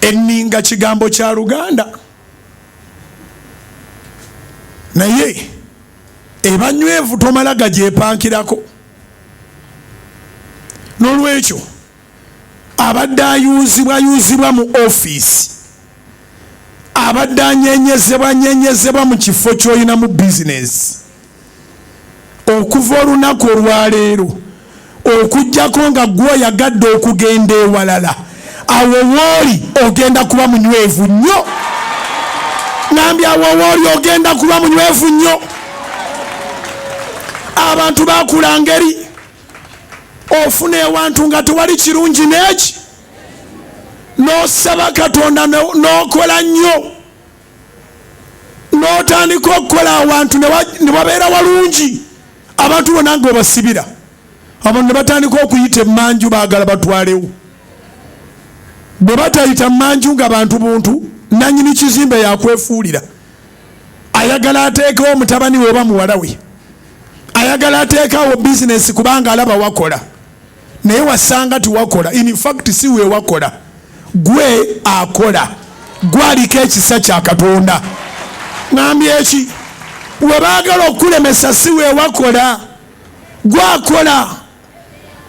Enninga kigambo kya Luganda, naye eba nywevu, tomala gagyepankirako. N'olwekyo abadde ayuuzibwayuuzibwa mu ofiisi, abadde anyenyezebwanyenyezebwa mu kifo ky'olinamu bizinesi, okuva olunaku olwaleero okuggyako nga ggwe oyagadde okugenda ewalala, awo wooli ogenda kuba munywevu nnyo. Ngambye awo wooli ogenda kuba munywevu nnyo. Abantu bakula ngeri ofuna ewantu nga tewali kirungi n'eki, n'osaba Katonda n'okola nnyo, n'otandika okukola awantu ne wabeera walungi, abantu bonna nga obasibira, abantu ne batandika okuyita emmanju baagala batwalewo. Bwe batayita mmanju nga bantu buntu, nannyini kizimbe yakwefuulira, ayagala ateekewo mutabani we oba muwala we, ayagala ateekawo bizinesi kubanga alaba wakola, naye wasanga tiwakola. In fact si we wakola, gwe akola, gwe aliko ekisa kya Katonda. Ngambye eki, we baagala okukulemesa si we wakola, gwe akola,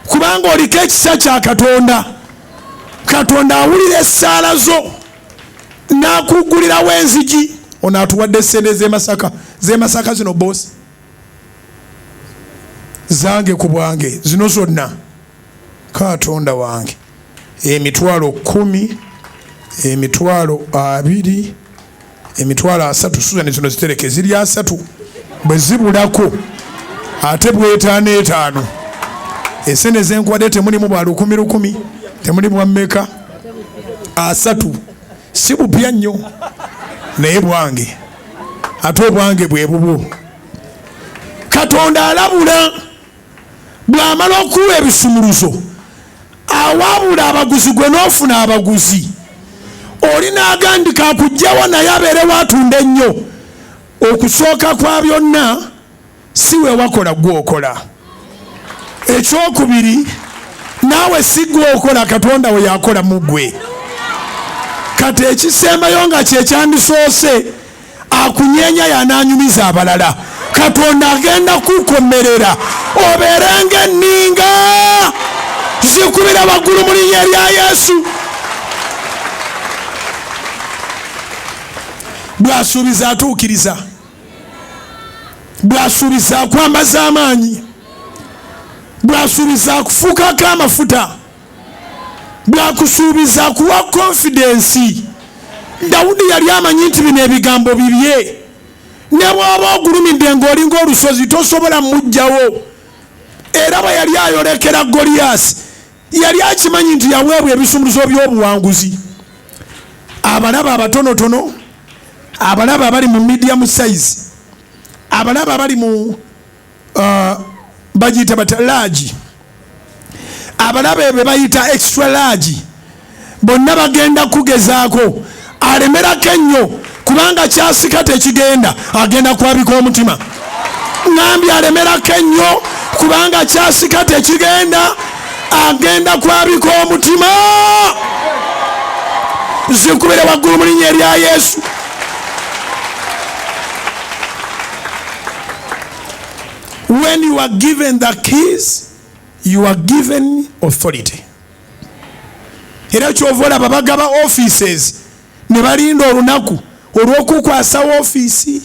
kubanga oliko ekisa kya Katonda. Katonda awulira essaala zo n'akuggulirawo enzigi. Ono atuwadde essente z'e Masaka, z'e Masaka zino boosi zange ku bwange zino zonna, Katonda wange, 10,000, 20,000, 30,000. Susan, zino zitereke, ziri 30, bwe zibulako ate bwetaano etaano. Esente zenkuwadde temulimu bwa lukumi lukumi, temuli bwa mmeka, 30, si bupya nnyo, naye bwange, ate obwange bwe bubwo. Katonda alabula, bw'amala okuwa ebisumuluzo awabula abaguzi, gwe n'ofuna abaguzi, oli n'agandika akugjawo naye abeerewo atunda ennyo. Okusooka kwa byonna si we wakola, gwe okola. Ekyokubiri, naawe si gwe okola, Katonda we yakola mu ggwe. Kati ekisembayo nga kyekyandisoose, akunyeenya y'anaanyumiza abalala. Katonda agenda kukomerera obeerenga enninga zikubira waggulu mu linnya erya Yesu. Bw'asuubiza atuukiriza, bw'asuubiza akwambaza amaanyi, bw'asuubiza akufukako amafuta, bw'akusuubiza akuwa konfidensi. Dawudi yali amanyi nti bino ebigambo bibye, ne bw'oba ogulumidde ng'olinga olusozi tosobola mujjawo. Era bwe yali ayolekera Goliyaasi yali akimanyi nti yaweebwa ebisumuluzo by'obuwanguzi. Abalaba abatonotono, abalaba abali mu medium size, abalaba abali mu bagiyita bata large, abalaba ebyo bayita extra large, bonna bagenda kugezaako. Alemerako ennyo kubanga kyasika tekigenda, agenda kwabika omutima. Ngambye alemerako ennyo kubanga kyasika tekigenda, agenda kwabika omutima. Zikubire waggulu mu linnya erya Yesu. When you are given the keys, you are given authority. Era kyova olaba bagaba offices ne balinda olunaku olw'okukwasa ofiisi,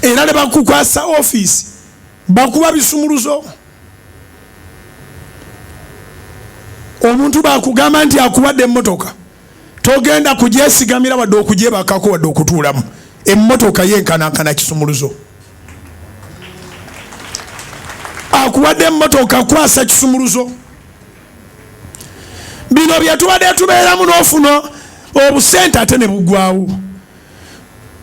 era ne bakukwasa ofiisi bakuba bisumuluzo. Omuntu bakugamba nti akuwadde emmotoka, togenda kugyesigamira wadde okugyebakako wadde okutuulamu. Emmotoka yenkanankana kisumuluzo. Akuwadde emmotoka, kwasa kisumuluzo. Bino bye tubadde tubeeramu, n'ofuna obusente ate ne bugwawo,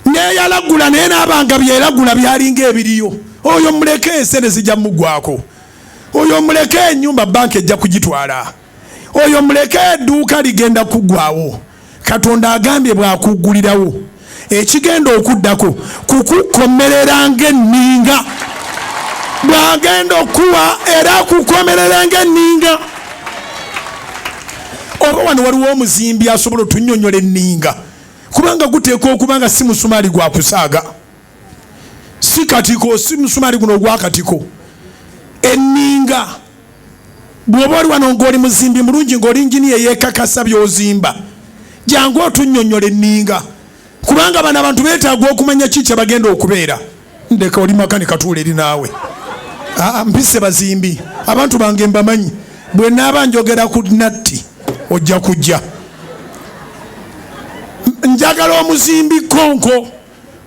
neyalagula naye naabanga byeragula byalinga ebiriyo. Oyo muleke, esente zijja mugwako. Oyo muleke, ennyumba banka ejja kugitwala. Oyo muleke, edduuka ligenda kugwawo. Katonda agambye bw'akuggulirawo, ekigenda okuddako kukukomerera ng'enninga. Bw'agenda okuwa era akukomerera ng'enninga. Oba wano waliwo omuzimbi asobola otunyonyola enninga, kubanga guteekwa okuba nga si musumaali gwa kusaaga, si katiko, si musumaali guno ogwakatiko. Enninga, bw'oba oli wano ng'oli muzimbi mulungi, ng'oli njiniya eyeekakasa by'ozimba, jangu otunnyonnyola enninga, kubanga bano abantu beetaaga okumanya ki kye bagenda okubeera. Ndeka oli makanika, tuula eri naawe. Aa, mpise bazimbi, abantu bange mbamanyi. Bwe naaba njogera ku natti ojja kujja. Njagala omuzimbi konko.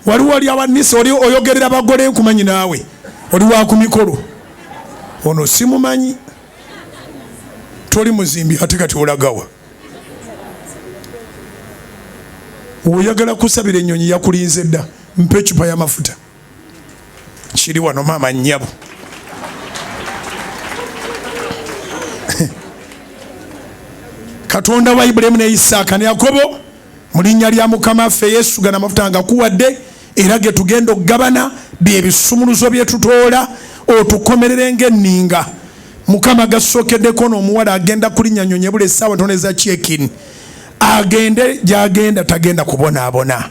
Waliwo oli awanisa, oli oyogerera bagole, nkumanyi naawe oli wa ku mikolo. Ono simumanyi, toli muzimbi, ate kati olagawa? Oyagala kusabira ennyonyi yakulinze dda. Mpa ecupa y'amafuta, kiri wano maama nnyabo. Katonda wa Ibulayimu ne Isaaka ne Yakobo, mu linnya lya Mukama waffe Yesu, gano amafuta nga kuwadde era ge tugenda okugabana, bye bisumuluzo bye tutoola, otukomerere ng'enninga. Mukama, gasookeddeko n'omuwala agenda kulinnya nnyonyi ebula essaawa ntono eza check-in, agende gy'agenda, tagenda kubonaabona,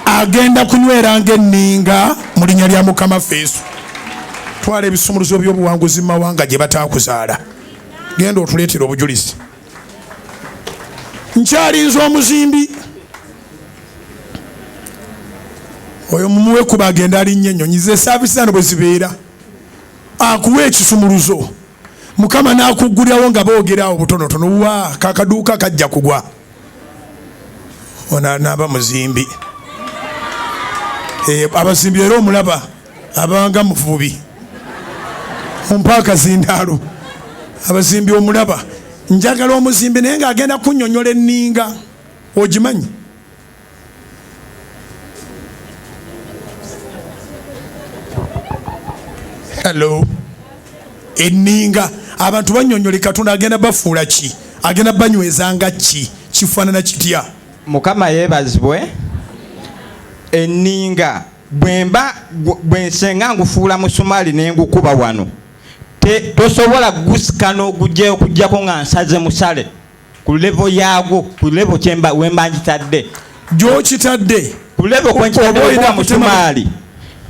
agenda kunywera ng'enninga mu linnya lya Mukama waffe Yesu. Twala ebisumuluzo by'obuwanguzi mu mawanga gye bataakuzaala, genda otuleetera obujulizi. Nkyalinze omuzimbi oyo, mumuwe kuba agenda alinnya ennyonyi ze saavisi zano bwe zibeera, akuwa ekisumuluzo Mukama n'akuggulirawo nga boogera awo butonotono, wa kakaduuka kajja kugwa. Ono anaaba muzimbi. Abazimbi era omulaba abanga muvubi, mumpa akazindaalo. Abazimbi omulaba. Njagala omuzimbi naye ng'agenda kunnyonnyola enninga. Ogimanyi? Hello. Enninga abantu bannyonnyole, Katonda agenda bafuula ki? Agenda banyweza nga ki? Kifaanana kitya? Mukama yeebazibwe. Enninga bwemba bwensenga ngufuula musumaali ne ngukuba wano, tosobola gusika n'ogugyayo okuggyako nga nsaze musale ku level yaagwo, ku level kyemba wemba ngitadde. Gy'okitadde. Ku level kwenkitadde Oba olina okuba musumaali,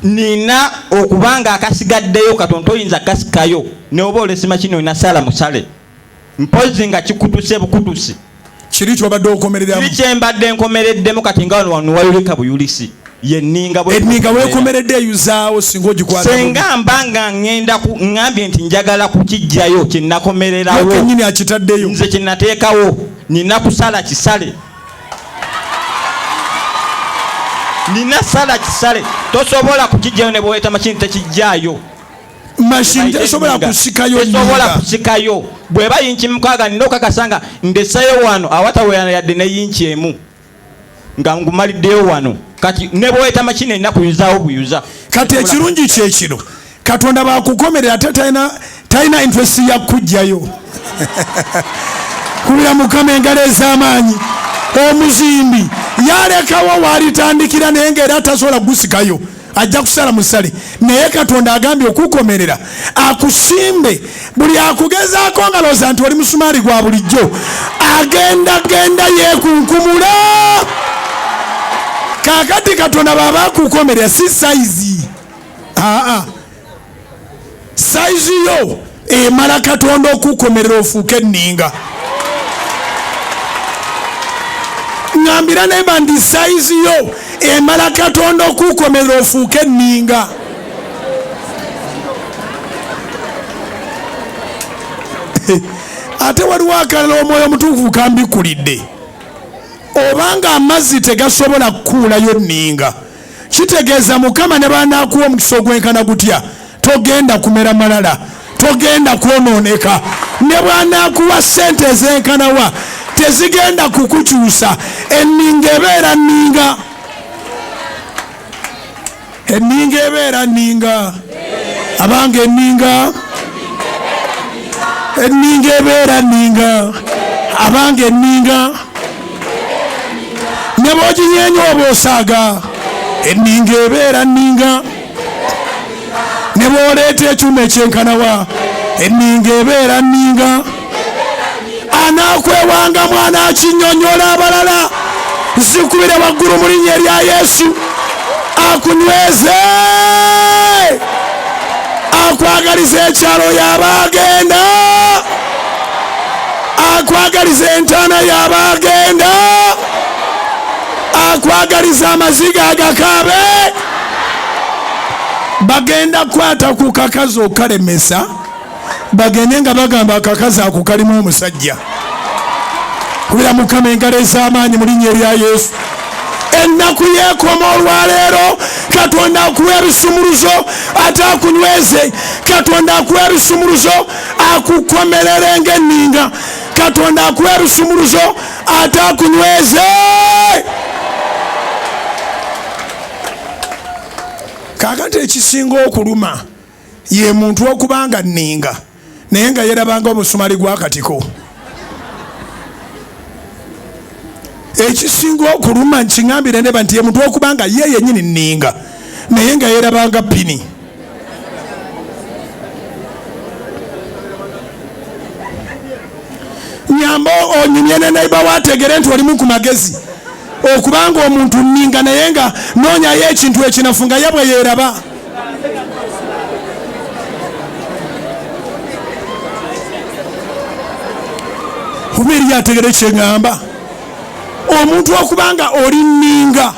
nina okuba nga akasigaddeyo katono, toyinza kasikayo n'oba olesima kino, olina sala musale mpozi nga kikutuse bukutusi. Kiri kyobadde okomereramu. Kiri kyembadde nkomereddemu kati nga wano wano wayulika buyulisi. Yenninga bwe Enninga weekomeredde eyuzaawo singa ogikwata bubi. Senga mba nga ŋŋenda ku, ŋŋambye nti njagala kukiggyayo kye nakomererawo. Ye kennyini akitaddeyo. Nze kye nateekawo nina kusala kisale. Nina sala kisale. Tosobola kukiggyayo ne bw'oleeta machine tekiggyaayo. Machine tesobola kusikayo Tesobola nninga. kusikayo. Bw'eba yinki 6 nina okakasa nga ndeseeyo wano awatawera yadde ne yinki emu. Nga ngumaliddeyo wano. Kati ne bw'oleeta machine erina kuyuzaawo buyuza. Kati ekirungi kye kino, Katonda bw'akukomerera ate talina interest ya kukuggyayo. Kubira Mukama engalo ez'amaanyi. Omuzimbi yalekawo w'alitandikira naye ng'era tasobola kugusikayo, ajja kusala musale. Naye Katonda agambye okukomerera akusimbe. Buli akugezaako nga lowooza nti oli musumaali gwa bulijjo, agenda genda yeekunkumula. Kaakati Katonda bw'aba akukomerera si sayizi, aa, sayizi yo emala Katonda okukomerera ofuuke enninga. Ŋŋambira nemba ndi sayizi yo emala Katonda okukomerera ofuuke enninga. Ate waliwo akalala Omwoyo Omutukuvu kambikkulidde. Obanga amazzi tegasobola kukuulayo nninga, kitegeeza Mukama ne bw'anaakuwa omukisa ogwenkana gutya, togenda kumera malala, togenda kwonooneka. Ne bw'anaakuwa ssente ezenkanawa, tezigenda kukukyusa. Enninga ebeera nninga. Enninga ebeera nninga. Abange enninga, enninga ebeera nninga. Abange enninga, ne bw'oginyeenya oba osaaga, enninga ebeera nninga. Ne bw'oleeta ekyuma ekyenkanawa, enninga ebeera nninga. Anaakwewangamu anaakinnyonnyola abalala. Zikubire waggulu mu linnya erya Yesu. Akunyweze, akwagaliza ekyalo yaba agenda, akwagaliza entaana yaba agenda, akwagaliza amaziga agakaabe. Bagenda kukwata ku kakazi okalemesa, bagende nga bagamba akakazi ako kalimu omusajja. Kubira Mukama engalo ez'amaanyi mu linnya erya Yesu. Ennaku yeekoma olwaleero. Katonda akuwa ebisumuluzo ate akunyweze. Katonda akuwa ebisumuluzo akukomerere ng'enninga. Katonda akuwa ebisumuluzo ate akunyweze. Kaakati ekisinga okuluma ye muntu okuba nga nninga naye nga yerabanga omusumali gw'akatiko. Ekisinga okuluma nkiŋambire ndeba nti ye muntu okuba nga ye yennyini nninga naye nga yerabanga pini. Nyamba onyumye ne neighbor wo ategere nti olimu ku magezi. Okubanga omuntu nninga naye nga noonyayo ekintu ekinafu nga ye bwe yeeraba. Oba eriyo ategere kyeŋŋamba. Omuntu okuba nga oli nninga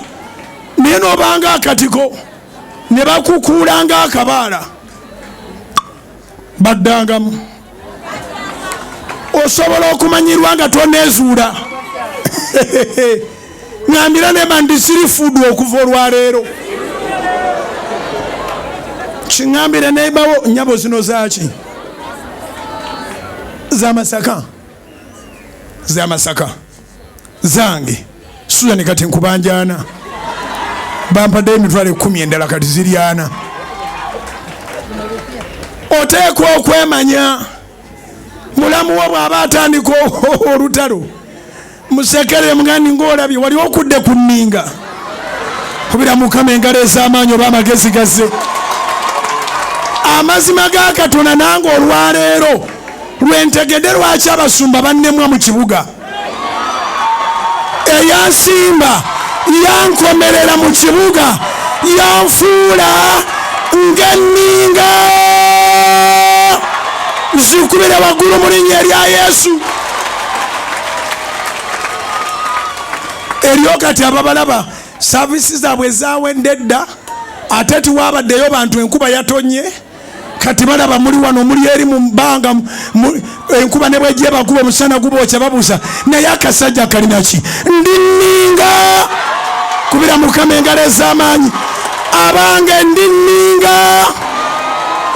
naye n'obanga akatiko ne bakukuula ng'akabaala baddangamu. Osobola okumanyirwa nga tonezuula. Ngambira neba ndi sirifudu okuva olwaleero. Kiŋambire nebawo nyabo zino zaki? Zamasaka, zamasaka zange. Susan kati nkubanjana, bampaddeyo emitwalo 10 endala kati ziri 4. Oteekwa okwemanya. Mulamu wo bw'aba atandika olutalo musekerere mugandi ng'olabye wali okudde ku nninga. Kubira Mukama engalo ez'amaanyi oba amagezi gazze. Amazima ga Katonda nange olwaleero lwentegedde lwaki abasumba bannemwa mu kibuga. Eyansimba yankomerera mu kibuga, yanfuula ng'enninga. Zikubire waggulu mu linnya erya Yesu. Eriyo kati ababalaba saavisi zaabwe zawedde dda, ate tiwabaddeyo bantu, enkuba yatonye. Kati balaba muli wano muli eri mu bbanga, enkuba ne bwejja ebakuba, omusana gubookya, babuuza naye akasajja kalina ki? Ndi nninga. Kubira Mukama engalo ez'amaanyi. Abange ndi nninga.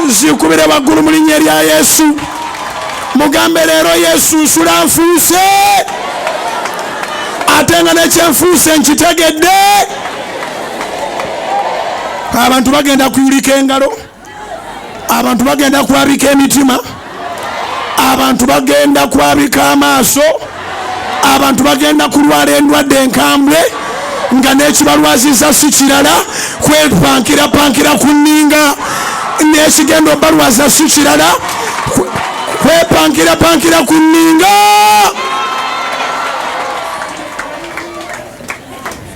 Zikubire waggulu mu linnya erya Yesu. Mugambe leero Yesu nsula nfuuse, ate nga nekyenfuuse nkitegedde. Abantu bagenda kuyulika engalo, abantu bagenda kwabika emitima, abantu bagenda kwabika amaaso, abantu bagenda kulwala endwadde enkambwe nga n'ekibalwaziza si kirala, kwepankirapankira ku nninga. N'ekigenda obalwaza si kirala, kwepankirapankira ku nninga.